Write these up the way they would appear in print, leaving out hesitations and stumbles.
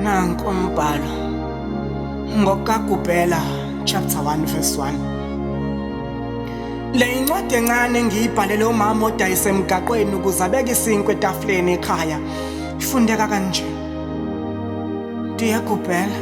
Nanku umbhalo ngokukaGubhela chapter 1 verse 1. Le incwadi encane engiyibhalele umama odayisa emgaqweni ukuze abeke isinkwa etafuleni ekhaya. Ifundeka kanje. Dear Gubhela,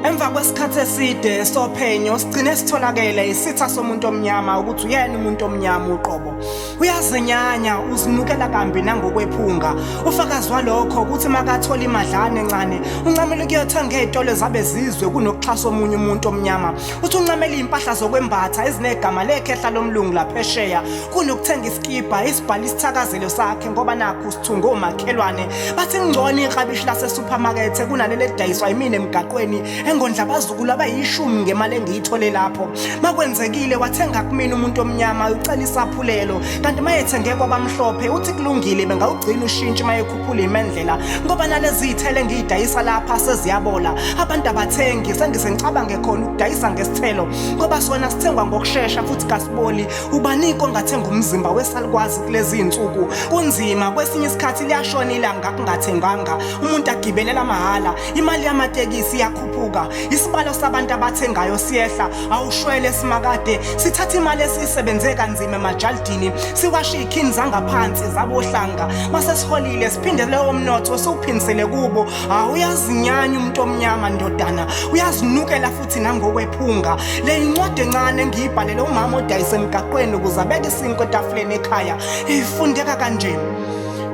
Emva kwesikhathi eside sophenyo sigcine sitholakele isitha somuntu omnyama ukuthi uyena umuntu omnyama uqobo. Uyazenyanya, uzinukela kambi nangokwephunga. Ufakazi walokho ukuthi makathola imadlana encane, uncamela ukuyothenga ey'tolo zabezizwe kunokuxhasa omunye umuntu omnyama. Uthi uncamela iy'mpahla zokwembatha ezinegama lekhehla lomlungu laphesheya kunokuthenga isikibha isibhala isithakazelo sakhe ngoba nakhu sithunga omakhelwane. Bathi kungcono iklabishi lasesuphamakethe kunaleli elidayiswa yimina emgaqweni engondla abazukulu abayishumi ngemali engiyithole lapho. Makwenzekile wathenga kumina umuntu omnyama ucela isaphulelo kanti mayethenge kwabamhlophe uthi kulungile bengawugcina ushintshi mayekhuphula imendlela ngoba nalezi zithelo engiyidayisa lapha seziyabola abantu abathengi sengize ngicabange khona ukudayisa ngesithelo ngoba sona sithengwa ngokushesha futhi kasiboli ubanike ongathenga umzimba wesalukwazi kulezi zinsuku kunzima kwesinye isikhathi liyashona ilanga kungathenganga umuntu agibelela mahhala imali yamatekisi iyakhuphuka isibalo sabantu abathengayo siyehla awushwele simakade sithatha imali esiyisebenze kanzima emajalidini siwashe ikhini zangaphansi zabohlanga mase siholile siphinde leyo mnotho siwuphindisele kubo awuyazinyanya umuntu omnyama ndodana uyazinukela futhi nangokwephunga le incwadi encane engiyibhalele umama odayisa emgaqweni ukuze abeke isinkwa etafuleni ekhaya ifundeka kanje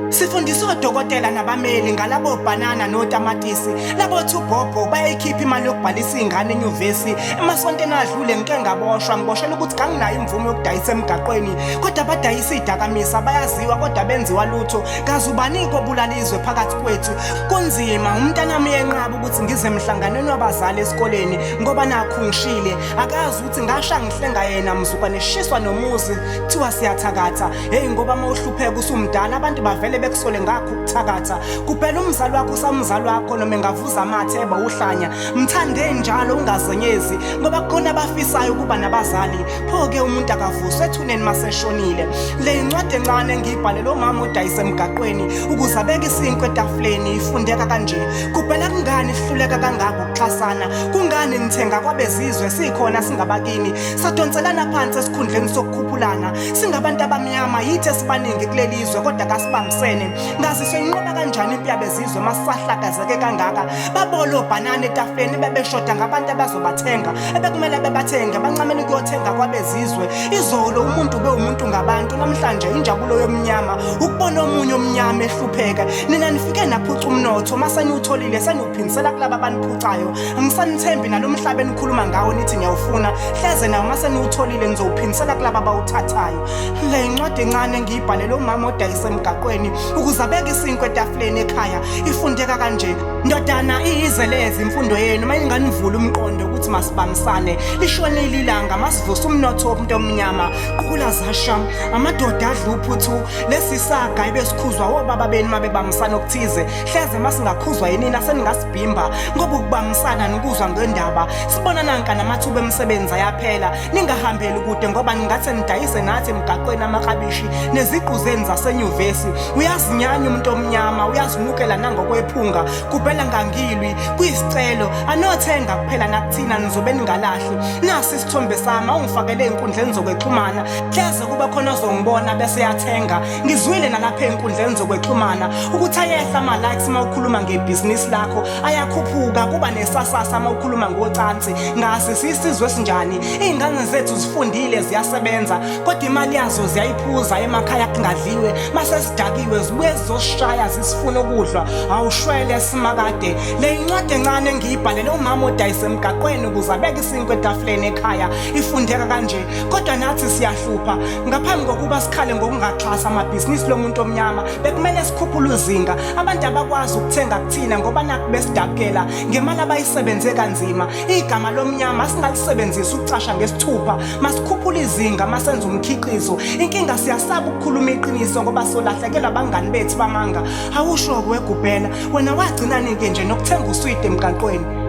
Sifundiswa odokotela nabameli ngalabo bhanana notamatisi labo thubhobho bayayikhipha imali yokubhalisa iy'ngane enyuvesi emasontweni adlule ngike ngaboshwa ngiboshela ukuthi kanginayo imvume yokudayisa emgaqweni kodwa abadayisa iy'dakamisa bayaziwa kodwa benziwa lutho kazi ubani-ke obulala izwe phakathi kwethu kunzima umntanami uyenqaba ukuthi ngize emhlanganweni wabazali esikoleni ngoba nakhu ngishile akazi ukuthi ngasha ngihlenga yena mzukwane shiswa nomuzi kuthiwa siyathakatha Hey ngoba uma uhlupheka usumdala abantu bavele bekusole ngakho ukuthakatha. Kuphela umzali wakho usamzali wakho noma engavuza amathe eba uhlanya. Mthande njalo ungazenyezi ngoba kukhona abafisayo ukuba nabazali. Pho-ke umuntu akavuswa ethuneni maseshonile. Le incwadi encane engiyibhalele umama odayisa emgaqweni ukuze abeke isinkwa etafuleni ifundeka kanje. Kuphela kungani sihluleka kangaka ukuxhasana? Kungani nithenga kwabezizwe sikhona singabakini? Sadonselana phansi esikhundleni sokukhuphulana. Singabantu abamnyama yithi esibaningi kuleli zwe kodwa kasibambisene. Ngazi soyinqoba kanjani impi yabezizwe masahlakazeke kangaka. Babola obhanana etafuleni bebeshoda ngabantu abazobathenga. Ebekumele bebathenge bancamela ukuyothenga kwabezizwe. Izolo umuntu ube umuntu ngabantu namhlanje injabulo yomnyama ukubona omunye omnyama ehlupheka. Nina nifike naphuca umnotho mase niwutholile seniwuphindisela kulaba abaniphucayo. Angisanithembi nalomhlaba enikhuluma ngawo nithi niyawufuna. Hleze nawo mase niwutholile nizowuphindisela kulaba abawuthathayo. Le incwadi encane engiyibhalele umama odayisa emgaqweni ukuze abeke isinkwa etafuleni ekhaya ifundeka kanje. Ndodana iyize lezi imfundo yenu mayinganivula umqondo ukuthi masibambisane. Lishonile ilanga masivuse umnotho womuntu omnyama. Qukula zasha amadoda adla uphuthu lesi saga ebesikhuzwa obaba benu mabebambisana okuthize. Hleze masingakhuzwa yinina seningasibhimba ngoba ukubambisana nokuzwa ngendaba sibona nanka namathuba emisebenzi ayaphela ningahambeli kude ngoba ningathe nidayise nathi emgaqweni amaklabishi neziqu zenu zasenyuvesi uyazinyanya umuntu omnyama uyazinukela nangokwephunga kuphela ngangilwi kuyisicelo anothenga kuphela nakuthina nizobe ningalahli nasi isithombe sami awungifakele ey'nkundleni zokwexhumana hleze kube khona ozongibona bese yathenga Ngizwile nalapha ey'nkundleni zokwexhumana ukuthi ayehla ama-likes uma ukhuluma ngebhizinisi lakho, ayakhuphuka kuba nesasasa uma ukhuluma ngocansi. Ngazi siyisizwe esinjani? Iy'ngane zethu zifundile ziyasebenza kodwa imali yazo ziyayiphuza emakhaya kungadliwe. Mase sidakiwe zibuye zizosishaya zisifuna ukudlwa. Awushwele simakade. Le incwadi encane engiyibhalele umama odayisa emgaqweni ukuze abeke isinkwa etafuleni ekhaya ifundeka kanje. Kodwa nathi siyahlupha. Ngaphambi kokuba sikhale ngokungaxhasi amabhizinisi lomuntu omnyama, bekumele sikhuphule izinga. Abantu abakwazi ukuthenga kuthina ngoba nakhu besidabukela ngemali abayisebenze kanzima. Igama lomnyama singalisebenzisi ukucasha ngesithupha. Masikhuphule izinga masenza umkhiqizo. Inkinga siyasaba ukukhuluma iqiniso ngoba solahlekelwa abangani bethu bamanga. Awusho-ke wegubhela, wena wagcina nini-ke nje nokuthenga uswidi emgaqweni?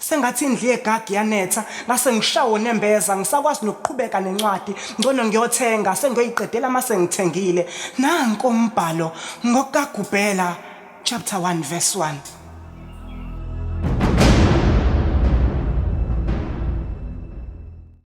Sengathi indlu yegagi yanetha ngase ngishawa unembeza ngisakwazi nokuqhubeka nencwadi ngcono ngiyothenga sengiyoyiqedela uma sengithengile. Nanku umbhalo ngokukaGubhela. chapter 1 verse 1.